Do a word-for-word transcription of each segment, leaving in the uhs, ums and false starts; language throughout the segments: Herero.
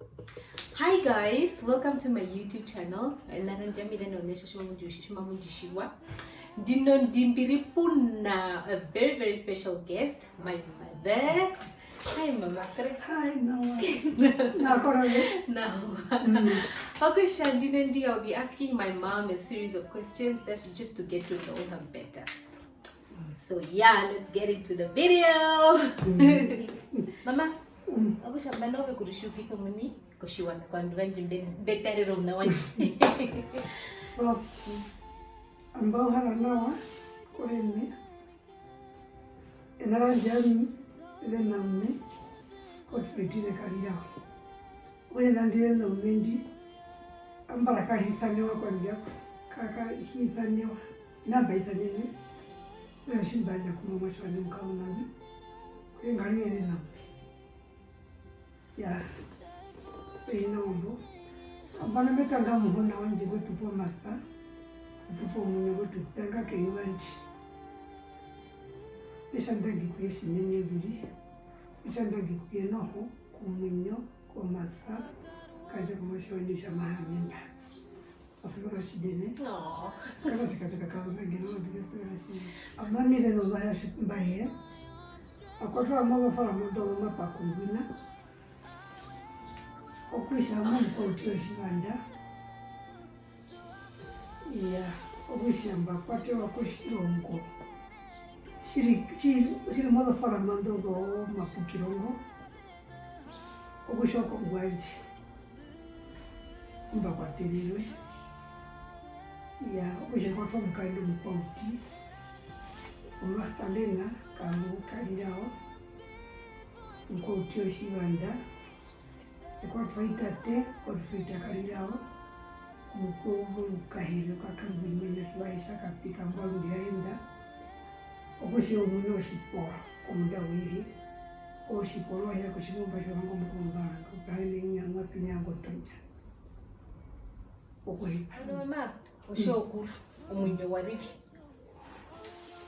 Hi guys, welcome to my YouTube channel. Ena randje ami Lena Onesho, tjimamu ndji-, tjimamu ndji tjiwa. Ndino ndi mbi ri puna a very, very special guest, my mother. Hi, Mama Kre. Hi, Nawa. Nakorole. Nawa. Mm. Okutja ndino ndi, I'll be asking my mom a series of questions that's just to get to know her better. So yeah, let's get into the video. Mm. Mama, mm, okutja mba nove kurishukisa omuni kotjiwana kovandu vandje mbe-, mbe tarera ouna wandje. So, amba uhara nawa, kureme. Ena randje ami, Lena Ome, Godfrey Tire Karirao. Okutja nandi Lena Ome ndi, ambara karisanewa kwandja, ka-, ka-, hisanewa, ina mba isanenwe, okutja tji mba yandja kumwe omuatje wandje omukazona ngwi, okutja ngari Lena Ome. Iyaa, oviṋa ombo. Nambano me tanga Muhona wandje ngwe tu pa omasa, ngwe tu pa omuinyo, ngwe tu tanga keyuva ndi. Me tja ndangi ku ye tjinene uriri. Me tja ndangi ku ye noho, komuinyo, komasa, kandja komuatje wandje tja ma ha mba. Osuvero tjinene. Oh. Kana sikateka kauzange no ndike suvero tjinene. Amami Lena Ome mba hee. Akwatwa amwe va fara mondo wa mapa kungwina. Okutja amwe mukauti otjivanda. Iya, okutja mba kwaterwa kotjirongo. Tjiri, tjiri, tjiri mozofarama ndo zomapukiro ngo. Okutja oko ngwandje. Mba kwatererwe. Iya, okutja kwatwa omukaendu omukwauti. Magdalena Kamu Karirao. Omukwauti otjivanda. Ekwatwa i tate, Godfrey Tire Karirao, omukweyuva omukahere okakambwimwina tjivahi tja kapika mbwa ruri aenda, okutja omuini wotjiporo komunda wOihe, otjiporo wa hira kotjimbumba tjOrango mukumbara, okukaha nenya mwa pinya ngo tonja. Okuhepa. Ano mama, otjo okuru, omuinyo wa ri vi?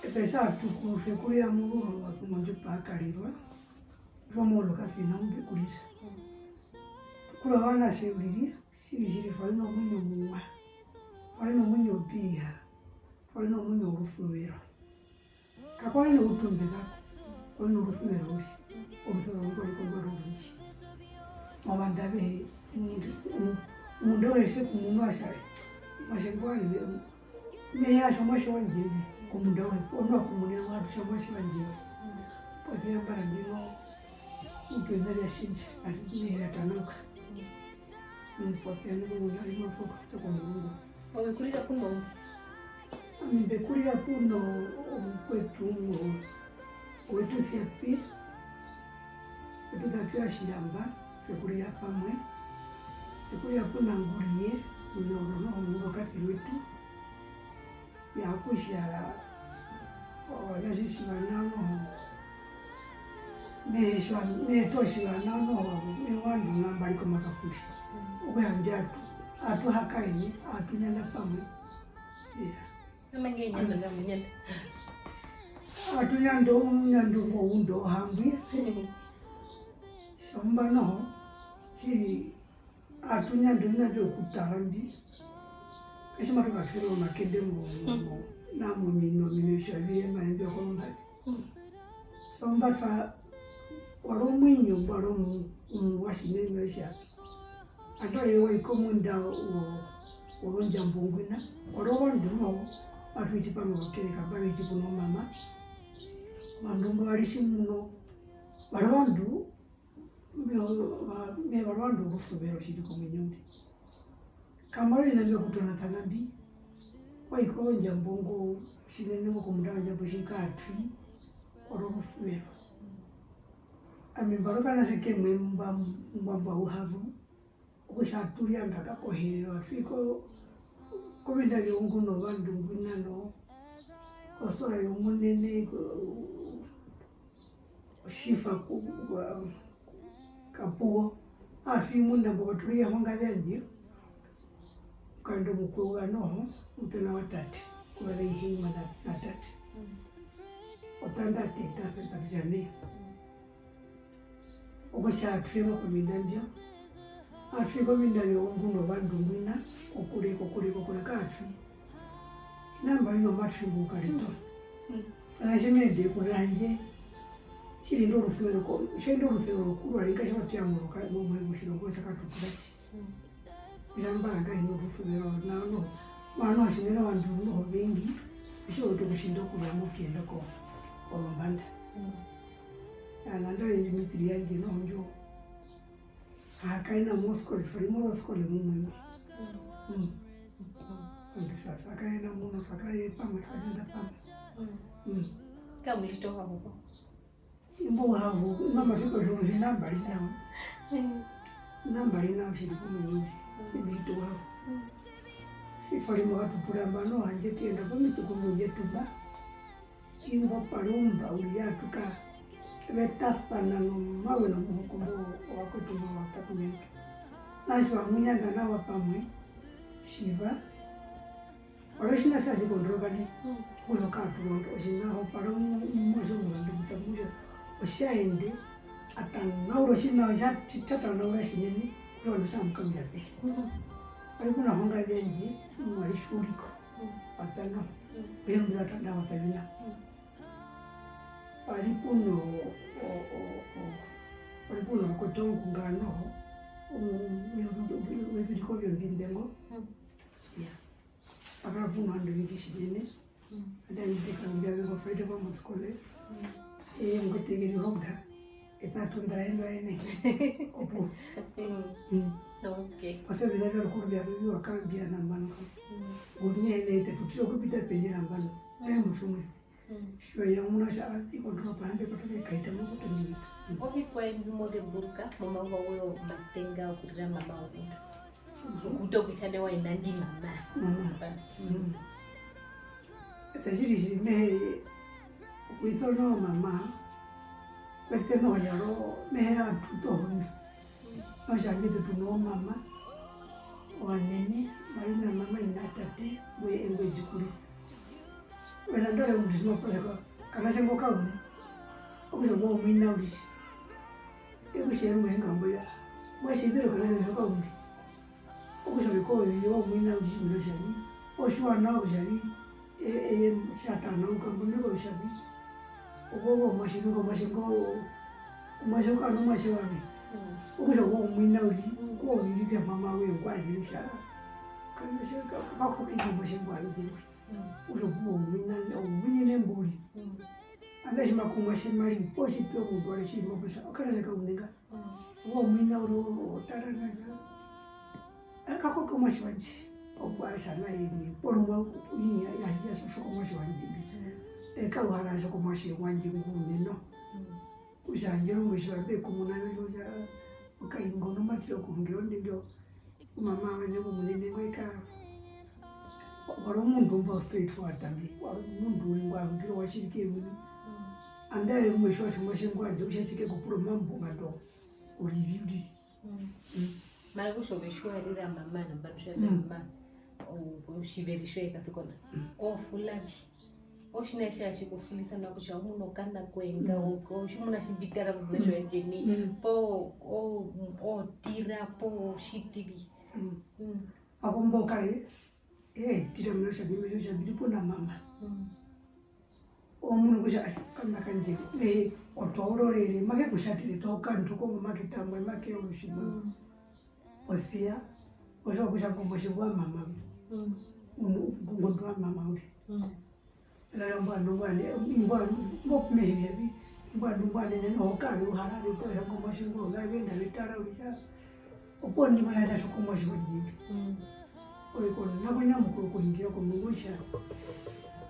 Ete tja tuku, sekuru ya mururu wa kumondjupa a karirwa. Twa moloka sina umbe kurira. Kura wana tje uriri, tjiri tjiri, twa ri nomuinyo omuwa. Twa ri nomuinyo opiha. Twa ri nomuinyo worusuvero. Kakwa ri noutumbe kako. Kwa ri norusuvero uriri. Orusuvero rukwa ri kongwaro orungi. Movandu avehe, omundu, omundu auhe tje ku munu a tja, omuatje ngwi wa ri me hee a tja omuatje wandje ngwi, komunda auhe, omundu wa kumunine wa tu tja omuatje wandje ngwi. Posi ya mbara ndino, mutu oviṋa vya tjindja, atu tu mehi vya tanauka. Mm, posi ya ndino omundu a ri mwa foka, tja komurungu. Ove kurira kuno? Ami mbe kurira kuno, omukwetu umwe, owetu Siapi, wetu Siapi wa Tjiramba, twe kurira pamwe, twe kurira puna Nguriye, omundu noho omundu okati wetu. Iya, okutja, o, ovanatje tjiva nao noho, mehee tjiva, mehee tjiva nao noho, me wandu nga mba ri komakakuri. Okuyandja atu, atu hakaene, atu nyanda pamwe. Iya. Mama nge nyanda nga munyanda. Atu nyanda, omunyando ngo undo ohambwi. Tjamba noho, tjiri, atu nyanda oviṋa vyokutara mbi. Katji matu katwere omakende mo, mo, mo, na momino, mino tja vi ema mbi okombari. Tjamba twa, wa ri omuinyo mbwa ri omu-, omuwa tjinene tja. Andarire wa i komunda wo, wozondjambo ngwina, wa ri ovandu noho, matu hiti pamwe kokereka, mba hiti puna omama. Ovandu mbo va ri tjimuno, va ri ovandu, me-, va-, me-, va ri ovandu vorusuvero tjiri komuinyo mbwi. Kamwa ri oviṋa vyokutonatana mbi, wa i kozondjambo ngo, tjinene ngo komunda wondjambo tji ka atwi, wa ri orusuvero. Ami mba ri okanatje kemwe mba, mba, mba uhazu, okutja atu ryanga kakoherero, atu i ko-, kovinda vyoungu novandu ngwina no, kosora yomunene, ko-, otjifa ku-, wa-, kapuwo. Atu i munda mbo katu ri ehonga vyandje, omukaendu omukweyuva noho, omutena wa tate, ku va ri ihe imwe na, na tate. Otanda ateta, se katu tja nai. Okutja atu i mo kovinda mbyo, Atwi kombinda youndu novandu mbwina, kokure, kokure, kokure, kaatwi. Nambano matwi mbukarito. Kana tjimende kuna handje, tjiri ndo rusuvero ko, tjiri ndo rusuvero rukuru, aringa tjiwa tuyamuruka, mumwe motjirongo tjakatukura tji. Kutja mbara ngahino rusuvero, nao noho. Mara noho tjinene ovandu noho vengi, otji wautu okutjinda okuya mokuyenda ko, korombanda. Nanda indi mitiri yandje noho ndjo. Akaenda moskole, twa ri mozoskole mumwe mbi. Mm. Ovandu twa, twa kaenda muno, twa kaenda pamwe, twa kaenda pamwe. Mm. Kamutjita ohahuko? Imbo ohahuko, mama tjikwa tjimwe tjina mbari nawa. Nambari nawa tjiri kumwe nyindi. Imbo ito ohahuko. Tji twa ri mokatupura mbano, handje tu yenda komituko ndje tumba. Imbo parumba uriri atuka vetasana nomawe nomuhoko mbo ovakwetu mbo vatatu vetu. Nao tji va munyanda nawa pamwe, tjiva, oro tjina tja tji kondoroka nai, okutja okaatuka otjina ho para omuatje omurandu kutja mutja otja ende, a tanaura otjina otja, tja tanaura tjinene, okutja ovandu tja mukambira pehi. Ari kuna honga vyandje, mwa ri tjiuriko. Vatano. Okutja mbi vatanda vatavina. Pa ri puno, o, o, o, pa ri puno vakwetu ongungano, um, vyoviriko vyongindengo. Ya. Pa kara puno ovandu ovengi tjinene. Anda ndika mbya veko Friday kwa moskole. Eye ngotengeri honga. Eta tundra eno ene. Opo. Mm. Okay. Ose vina vya rukuru vya vya kambia na manu. Nguni ene ete tutiro kupita penye na manu. Naye mushumwe. Yo ya muna sha iko ndro pa hande kotoke kaita mo kutendera. Ovikwaye mbi mo zemburuka momauva woye omatenga okurira mama womundu. Okuuta okutja ne wa ina ndi mama. Mama. Hapana. Mm. Eta tjiri tjiri mehee, okuisa ono mama, kwete noho yaro mehee atu tohoni. Notjandje tu no mama, ovanene, mari na mama ina tate, ngwe engwe ndji kurisa. Wena ndore omundu tjimapureka, kana tje ngo kaume, okutja ngo omuina uriri. Ekutja rumwe ngambo ya, ngwa tjindiro kana tje ngo kaume. Okutja ovikwaye omuina uriri mena kutja nai, otjiwa nao kutja nai, e-, eye tja tanauka, mboneko kutja nai, owo omuatje ngo, omuatje ngo, omuatje ngo, omuatje warwe. Mm. Okutja owo omuina uriri, mm, koo ovivi vya mama woye ngwa ri kutja, kana tje ka-, ka koka ingo omuatje ngwa ri ngwi. Mm. Okutja owo omuina, omuini nembo uriri. Mm. Anga tji ma ku omuatje ma ri, poo tji pe omundu warwe tjiri mokutja, okana tja kauninga. Mm. Owo omuina uriri o-, o-, otara nanga. Akakoka omuatje wandje, opo a tja naye nai, porumwe ya, ya, ya tjoka omuatje wandje mbi. Mm. Eka uhara a tjoka omuatje wandje ngune noho. Mm. Kutja handje rumwe tjiva mbe kumuna yo, yo, ya, okaingo nomatira okuhungira ondende, mama wandje omunene ngwa ika, wa ri omundu mbo straight forward tambi, wa ri omundu ngwa hungire owatjiri ke muni. Mm. Andaye rumwe tjiwa tjimwe tje ngwandje, okutja tjike kupura omambo nga ndo, uriri, uriri. Mm. Mm. Mara kutja ove tji wa rira mama nambano tja rira mama, o-, otjiveri tjoye kasikona. Mm. Ofula vi. Otjiṋa tji tji ku fulisa nawa kutja u muna okana koye nga, mm, o-, o-, tjimuna tji mbi tara momeso wandje nai. Mm. Poo, o-, o tira, poo tjiti vi. Mm. Mm. Ako mbo kare, ee tira muna tja mbi, tja mbi ri puna mama. Mm. Omunu kutja, ai, kana kandje, ee, otoororere, make ku tjatere, to kandu ko, make tambwa, make otjimwe. Mm. Posia, otjo kutja ngo omuatje wa mama. Mm. Unu, ngundu wa mama uri. Mm. Rara mbwa ndu mbwa ne, mbwa, mbo mehe vya vi, mbwa ndu mbwa nene noho ka vi uhara vi, poo ya ngo omuatje ngo, nga venda vi tara uri tja. Opuwo ndi muna tja tjoka omuatje wandje. Mm. Oye kona, na kunya mukuru kuhungira ko mungu tja.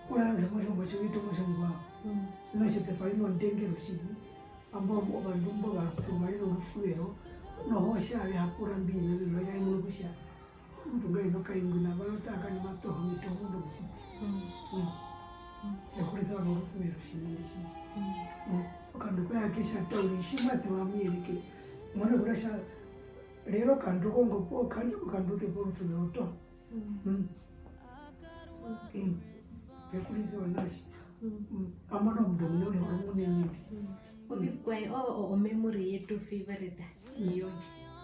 Kura ya mwa tjoka omuatje wetu omuatje ngwa. Mm. Ina tjete pa ino ndengero tjini. Ambo ovandu mbo va, va ri norusuvero. Noho tja ve ha kura mbi ina vyo ya imwe kutja. Omundu ngahino kaingwi nambano ta kani matoho mitoho ndo mutiti. Mm. Mm. Mm. Ekurisa ovandu orusuvero tjinene tjinene. Mm. Mm. Okandu koye ake tja tauri, tji mwa tewa muyerike. Mone kutja tja, rero okandu kongo po, kandja okandu ke porusuvero toho. Mm. Mm. Mm. Ekurisa ovanatje. Mm. Mm. Amana omundu omunene, omunene. Mm. Ovikwaye, o, o, o memory yetu favorite. Mm. Iyo.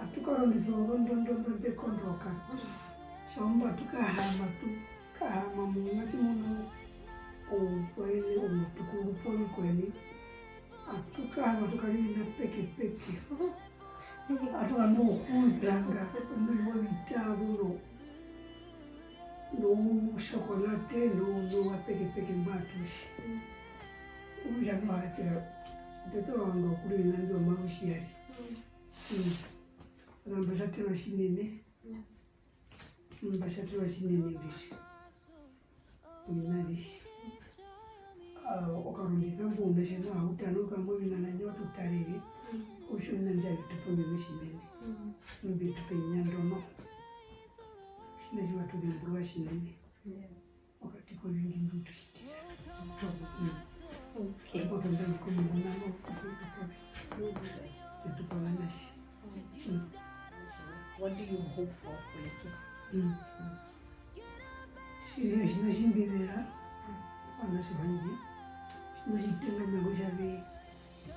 Atu karondisa ozondondo nḓa mbe kondoka. Tjazumba atu kahaama, tu kahaama muna tjimuna oukwaene, omutukuru poo vikwaene. Atu kahaama tu karivina pekepeke. Atu kanda okuuzanga, omundu wovitavu no-, nouchokolate, no-, nouwa pekepeke mbwa tu tji. Okutja noho atu tja, tete wa vanga okurivina imbi omautji yari. Mm. Mba tjaterwa tjinene. Mm, mba tjaterwa tjinene uriri. Oviṋa avihe. Ah, okarondisa mbo ounatje noho hautana okukamba oviṋa nai wa tu tarere. Okutja oviṋa mbi avi tu pe omuinyo tjinene. Mbi tu pe enyando noho. Otjiṋa tji wa tu zemburura tjinene. Mokati kovingi mbi tu tjitira. Mm. Okay. Opo twa ndangi komongona no, opo tu pove. Mm. Etu pa ovanatje. Mm. What do you hope for for your kids? Mm. Tjiri otjiṋa tji mbi zera, ovanatje vandje, otjiṋa tjitenga mena rokutja ve-,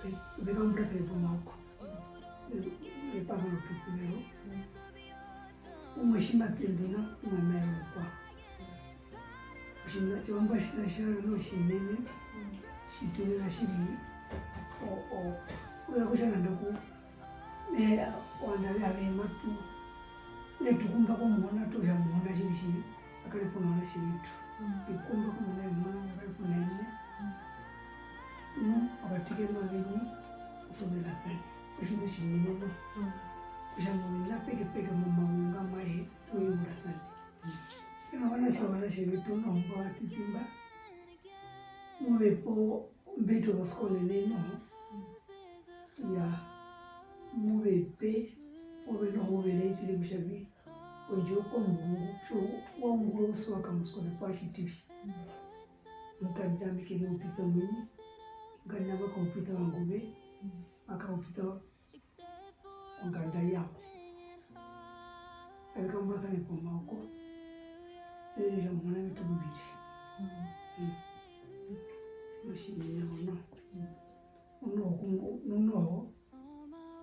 ve-, ve kamburasane pomaoko. Ve-, ve pahara otupuvero. Umwe tji ma tende na, umwe ma yere omukwao. Otjiṋa, tjazumba otjiṋa tjarwe noho tjinene, tji tu zera tjiri, o-, o-, okuza kutja nanda ku, me-, ovandu avehe ave matu, me tu kumba komuhona, tu tja omuhona tjiri tjiri, a kare puna ovanatje vetu. Mm. Tu kumba komuhona, omuhona a kare puna eṋe. Mm. Nu, okati kenu oveni, osuverasane. Otjiṋa tjinene noho. Mm. Kutja moviṋa pekepeke momaunga ayehe, tu yeurasane. Ena ovanatje, ovanatje vetu noho mbo va titi mba, mu ve po, mbe ṱa ozoskole nai noho. Iyaa, mu ve pe, ove noho u ve raisire kutja vi, ondjo komurungu, tji wa ungura ouso wa ka moskole poo wa tjiti vi. Mu kandambike noupita omuini, nganda ma kaupita ovangu ve, ma kaupita onganda yawo. Ave kamburasane pomaoko. Eye kutja omuhona wetu muviri. Mm. Otjinene noho. Noho, noho,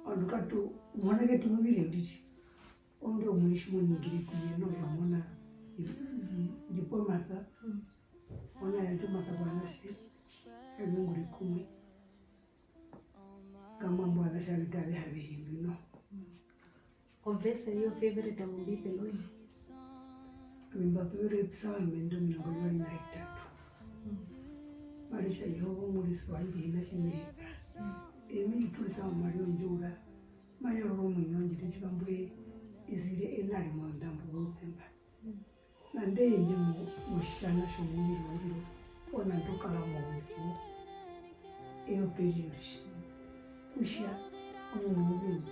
ovandu katu, omuhona wetu muviri uriri. Orondu omuini tji mo ningire ku ye noho, omuhona ndji-, ndji-, ndji pa omasa. Omuhona ya ndji omasa kovanatje, avi ungure kumwe. Ngamwa mbo ovanatje avehe tave ha ve hindu noho. Ovesa yo favorite mOmbeibela oini? Ami mba suvera epsalme ndo omirongo vivari na vitatu. Mm. Mari tja, Jehova Omurise wandje, hi na tji me hepa. Mm. Eye me ndji turisa momari wondjiura, ma yorora omuinyo wandje, te tji kambura e zire ena re mozondambo zousemba. Mm. Nandi ende mo-, motjana tjomuviri wondjira, poo nandi o kara momuinyo, eye ope ri uriri. Kutja omundu ngwi,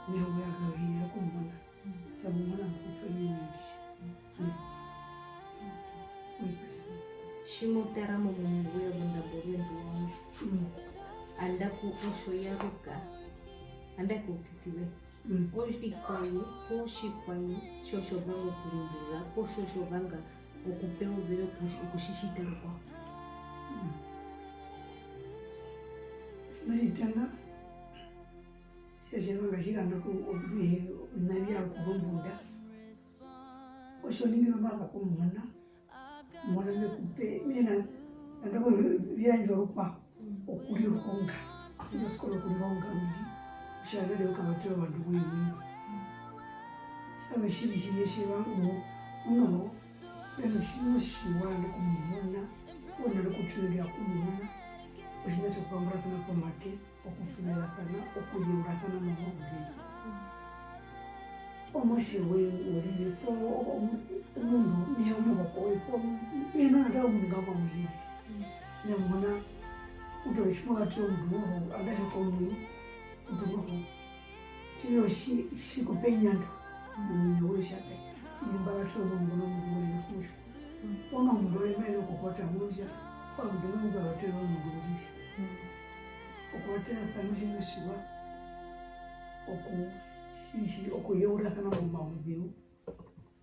meho woye ove u hi ya okumuna, kutja mo muna mokutwa eye uriri. Mm. Tji mo tara momuinyo woye, ozondambo zoye nḓu wa undju, mm, andaku otjo ya ruka, andaku outiti woye. Mm. Otjikwaye poo tjikwaye tjo tjo vanga okulundulula poo tjo tjo vanga okupewa ouvere oku-, okutjitjita rukwao? Mm. Otjiṋa tjitenga, tji tja vanga tji randa ku-, oviṋa vya okuzombunda. Otjo ningire omasa komuhona. Omuhona me ku pe, mena, nanda ko vi yandjwa rukwao, okurihonga. Okuyenda oskole okurihonga uriri. Kutja arire u kavatera ovandu voye omuini. Tjimwe tjiri tjiri tjiwa ngo, noho, mena otjiṋa otjiwa nokumuhona, poo nokutwirira kumuhona, otjiṋa tjokukambura kana pomake. Okusuverasana, okuyeurasana momauzeu. Omuatje woye ngurive, poo omundu, mehee omuhoko woye, poo mena nda omundu ngamwa murive. Mena mona, kutja ove tji mo vatera omundu noho, andahe komuinyo, omundu noho. Tjiri otji-, tji ku pa enyando, momuinyo woye tja pi. Tjiri mba vatera omundu nomundu woye nokumuswa. Poo noho omundu woye ma yenene okukwata motja. Omundu ngwi ngwa vatera omundu uriri. Okuvatera sana otjiṋa otjiwa, oku-, tji-, tji-, okuyeurasana momauzeu,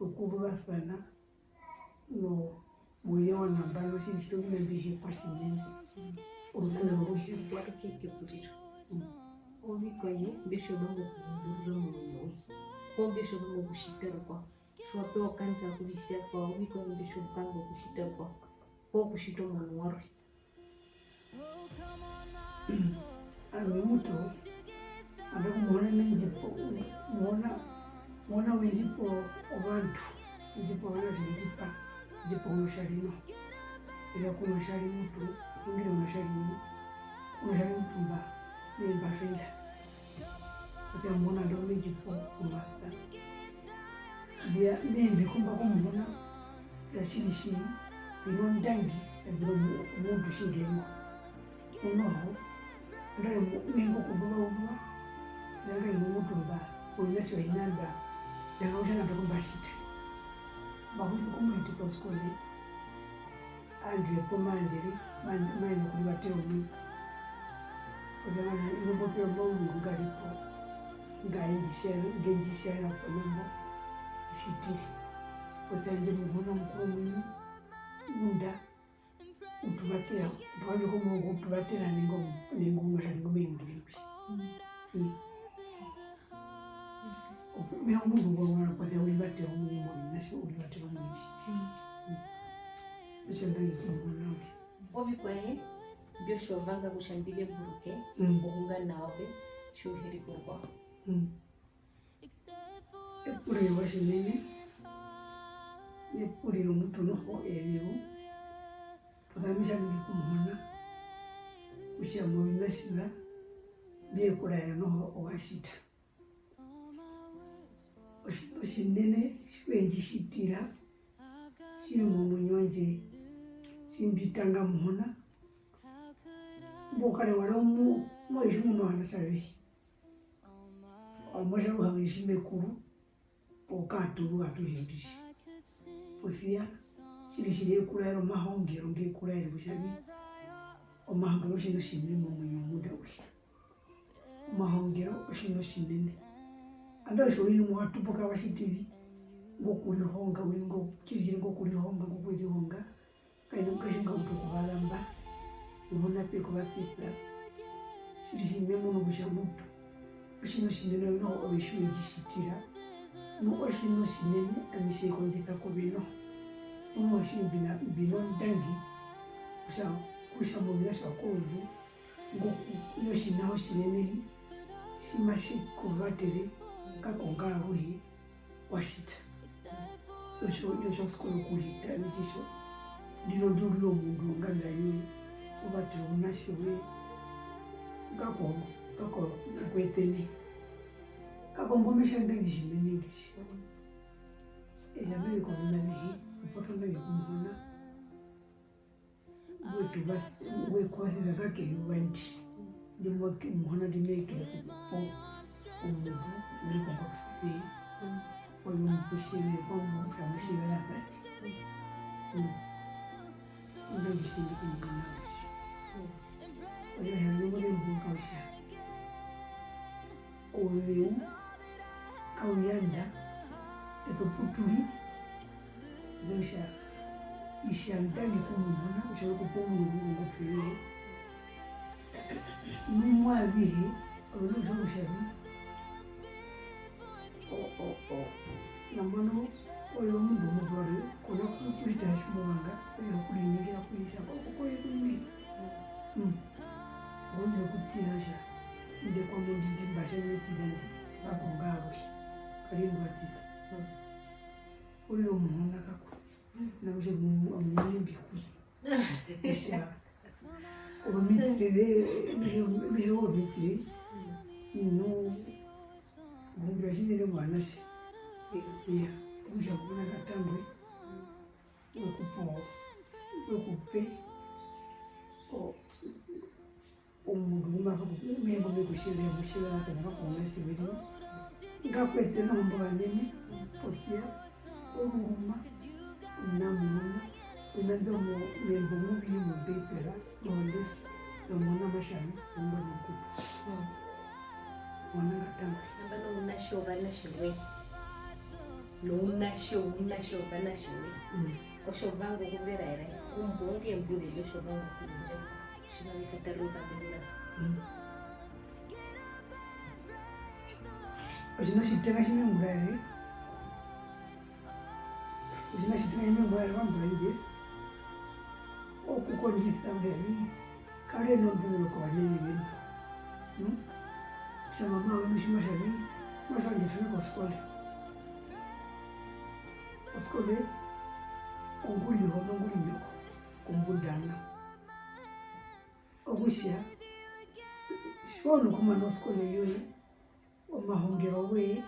okuzuvasana, no-, mouye wa nambano, tjiri tjiri oviṋa mbi hepwa tjinene. Orusuvero ru hepwa. Mm. Ovikwaye mbi tji wa vanga okuungurira momuinyo woye, poo mbi tji wa vanga okutjita rukwao. Tji wa pewa okanisa okuvitjita rukwao, ovikwaye mbi tji wa vanga okutjita rukwao, poo okutjita omuano warwe. Ami mutu, andaku Muhona me ndji pa, Muhona, Muhona we ndji pa ovandu, we ndji pa ovanatje, we ndji pa, we ndji pa ounatjari noho. Eza kounatjari mutu, ungire ounatjari, ounatjari mutu mba, me mba fenda. Okutja Muhona ndovazu me ndji pa omasa. Mbya-, me mbi kumba ku Muhona, ya tjiri tjiri, mbi nondangi, ya mbi nomu-, omundu tjinga ngo. Noho, andae mu-, me vanga okuzuva uzuva, ya nga imwe omundu mba, oviṋa tjiva hi na mba, ya nga kutja nambano mba tjita. Mba husu okumuyeta koskole. Andire poo ma andire, ma-, ma yenene okurivatera omuini. Kutja nai, imbo mbo pe ya omauzeu nga ri po, nga e ndji tjaera, nge ndji tjaera pona mbo, e tjitire. Kutja handje Muhona Mukuru omuini, ngunda u tu vatera, u tu vatera nai ngo, nai ngo omuatje ngu me ungire uriri. Mm. Me hee omundu ngwa ungura posia u rivatera omuini moviṋa tji u rivatera omuini tjiti. Mm. Okutja ndangi ku Muhona uriri. Ovikwaye mbyo tji wa vanga kutja mbi zemburuke, mm, ohunga na ove tji u he ri po rukwao. Mm. Epuriro tjinene, epuriro mutu noho ezeu, posia ami tjandje mbi ku Muhona, kutja moviṋa tjiva mbi ye ku raera noho owa tjita. Otjiṋa otjinene tji we ndji tjitira, tji ri momuinyo wandje, tji mbi tanga Muhona, mbo kare wa ri omu-, omuatje ngu mo ovanatje avehe. Omuatje auhe we tji me kuru, okatuzu atuhe uriri. Posia, tjiri tjiri e ku raere omahongero nge ku raere kutja nai, omahongero otjiṋa otjinene momuinyo womundu auhe. Omahongero otjiṋa otjinene. Andae kutja oiri imwe wa tupuka wa tjiti vi, ingo kurihonga, u ri ngo, tjiri tjiri ingo kurihonga, ingo kurihonga, ka ina kukatjinga kutja okuvazamba, Muhona pe ku vapisa. Tjiri tjiri me munu kutja mutu, otjiṋa otjinene noho ove tji we ndji tjitira, nu otjiṋa otjinene ami tji ee kondjisa kove noho. Nu noho tjiri mbi na, mbi nondangi kutja, kutja moviṋa tjiva kouzu, ngo ku-, otjiṋa otjinene tji matji ku vatere, kako nga aruhe wa tjita. Otjo, otjo skole okurita, nditjo, ndino ndi u rire omundu wonganda yoye, u vatere ounatje woye, kako, kako, kako eṱene. Kako mbo me tja ndangi tjinene uriri. Ee, ndangi koviṋa avihe, opo ndangi ku Muhona. Ngwe tu va-, ngwe ku vasa nga keyuva ndi, ndi mo-, Muhona ndi me kere okupa omundu ngu ri kongotwe yoye, oyo omukutjevere pamwe omukamusiverasa. Mm. Ondangi tjinene ku Muhona wandje. Oyo handje mune mbuka kutja, ouzeu kau yanda, eṱe pu tu ri, mena rokutja, itja ndangi ku Muhona, kutja we ku pe omundu ngu ri kongotwe yoye. Nu mu avihe, ove u no kutjiwa kutja vi, o, o, o, nambano, oyo omundu omuruarwe, ko na ku-, kurita tji mo vanga, oyo okuriningira kuye tja, oko koye ku nai. Mm. Ngondjo okutira kutja, inde kwami ndi, ndi mba tja me tira ndi, kako nga aruhe, ka ri ndu wa tira. Mm. Urire omuhona kako. Mm. Na kutja omu-, omuini mbi ku ye. Kutja, omitiri ze, me hee, me hee omitiri, mm, nu, okuhungirira tjinene movanatje. Mm. Iya, okutja ku na katambwe. Mm. Wekupa, wekupe o-, omundu ngu ma soku-, me hee ngu me ku tjevere, mu tjevere a kana kakuhona tjeveri. Nga kwete noho mbo vanene, posia, oruruma, omunamuhona, omunamuhona. Ndomo, membo muvi mumbeipera, nondesi, nomona mashami, nomba nokupa. Mm. Mona ngatanga. Nambano ounatje ovanatje woye. Nounatje, ounatje ovanatje woye. Mm. Otjo vanga okuveraera, umbo onge mbuze otjo vanga okuvendja. Tjimwe vi katarere okukambinira. Mm. Otjiṋa tjitenga tji me mu raere, otjiṋa tjitenga tji me mu raere, wambo wandje, okukondjisa uriri, kare nonduviro kovanene veṋu. Mm? Kutja mama weṋu tji ma tja vi, ma tja vi, tjandje tune koskole. Oskole, onguriho nongurinyoko, kombunda na. Okutja, tji wa zu nokumana oskole yoye, omahongero woye,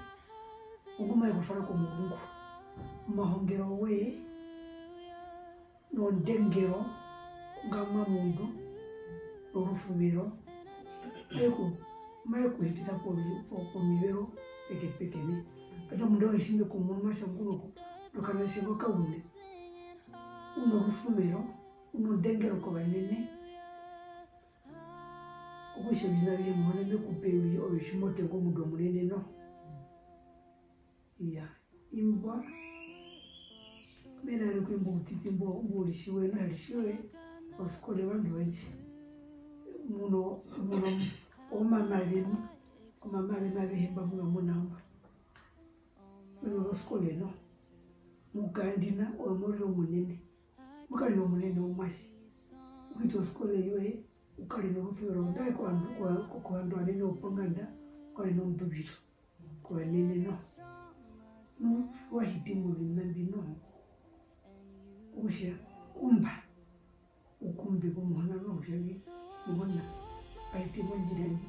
ongu maye ku twara komurungu. Omahongero woye, nondengero, ngamwa mundu, norusuvero, maye ku-, maye ku hitisa povi-, po-, pomivero pekepeke nai. Kata omundu auhe tji me ku munu ma tja nguno ku-, nokanatje ngo kaune. U norusuvero, u nondengero kovanene. Okutja oviṋa avihe Muhona me ku pe uriri, ove tji mo tenga omundu omunene noho. Iyaa, imbwa, mena rokuyenda outiti mbo, mbu ritjiwe, noho ritjiwe, oskole ovandu ovendji. Muno, muno, omama veṋu, omama veṋu avehe mba mu va muna mba. Mena roskole noho. Mu kandina, ove mo rire omunene. Mo karire omunene omuatje. U hite oskole yoye, u kare norusuvero, nandarire kovandu, kova-, kovandu ovanene voponganda, u kare nonduviro kovanene noho. Nu tji wa hiti moviṋa mbi noho, okutja kumba, u kumbe ku Muhona noho kutja vi, Muhona, a hiti mondjira ndji,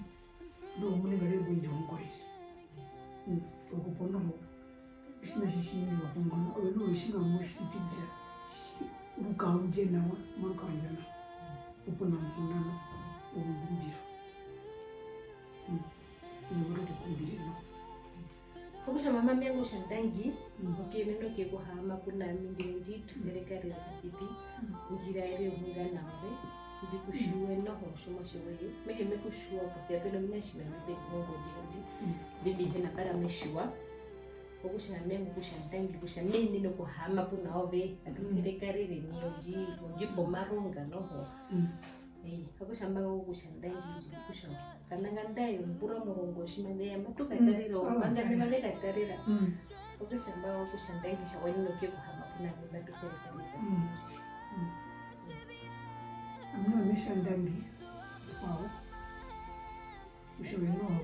ndomuninga rwe ngwe ndji hongorere. Mm, okupo noho, otjiṋa tji tji ingirwa ku Muhona, ove noho otjiṋa mo tjiti kutja tji-, u rukaondje nawa, mo rukaondja nawa. Opu na Muhona noho, omundu ndjiro. Mm, ove mo rukaondje nawa. Okutja mama, me vanga okutja ndangi, mm, okuyenena okuye kuhaama ku na ami ndino ndi tu verekarere katiti, mm, ndji raere ohunga na ove, mbi ku tjiwe noho otjomuatje woye, me hee me ku tjiwa posia pe noviṋa tjiva mbi pe ku hongo ndino ndi, mm, mbi mbi hi na mbara me tjiwa. Okutja me vanga okutja ndangi kutja me yenene okuhaama ku na ove, atu, mm, verekarere nai ondji, ondji pomaronga noho. Mm. Ii, okutja mba vanga okutja ndangi uriri kutja kana nga ndae ombura omurongo tji maze ya, matu katarera, mm, ovanga, ah, mbi mave katarera. Mm. Okutja mba vanga okutja ndangi kutja wa yenene okuye kuhaama ku na ami, matu verekarere. Mm. Mm. Ami noho me tja ndangi kwao kutja ove noho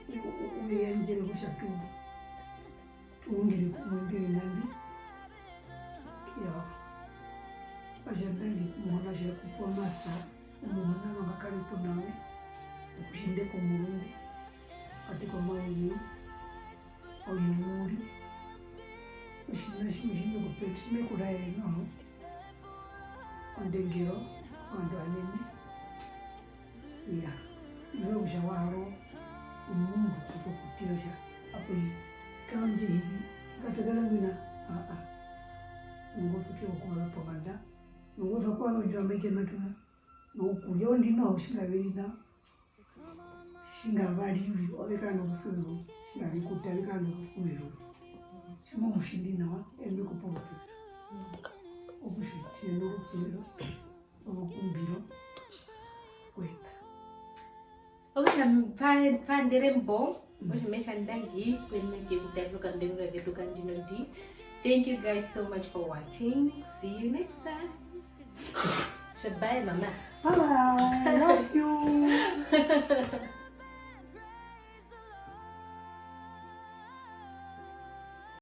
u-, u-, u ve yandjere kutja tu-, tu ungure kumwe mbi oviṋa mbi. Iyaa. Okutja ndangi ku Muhona kutja e ku pe omasa, Omuhona noho nga kare pu na ove, e ku tjinde komurungu, mokati komauzeu, oyo mu ri. Otjiṋa tjimwe tji me ku pe, tji me ku raere noho, ondengero, ovandu ovanene. Iyaa, mena rokutja wa hara omundu ku sokutira kutja, hapo i, kaondje hi, nga tokera ngwina, aa, nungu o sokuyenda okuvasa ponganda, nungu o sokuvaza ondjuwo mai kemakema, nokurya ondi noho tjingaveri nao, tjingavari uriri, ove kara norusuvero, tjingarikuta, ove kara norusuvero, tji mo mu tjindi nawa, eye me ku pe orusuvero, okutja tjiri norusuvero. Orukumbiro kwepa. Okutja mba-, mba ndere mbo, mm, okutja me tja ndangi, kweṋe ke ku tarere okambengura ketu kandino ndi. Thank you guys so much for watching. See you next time. Goodbye, mama. Bye bye. Love you.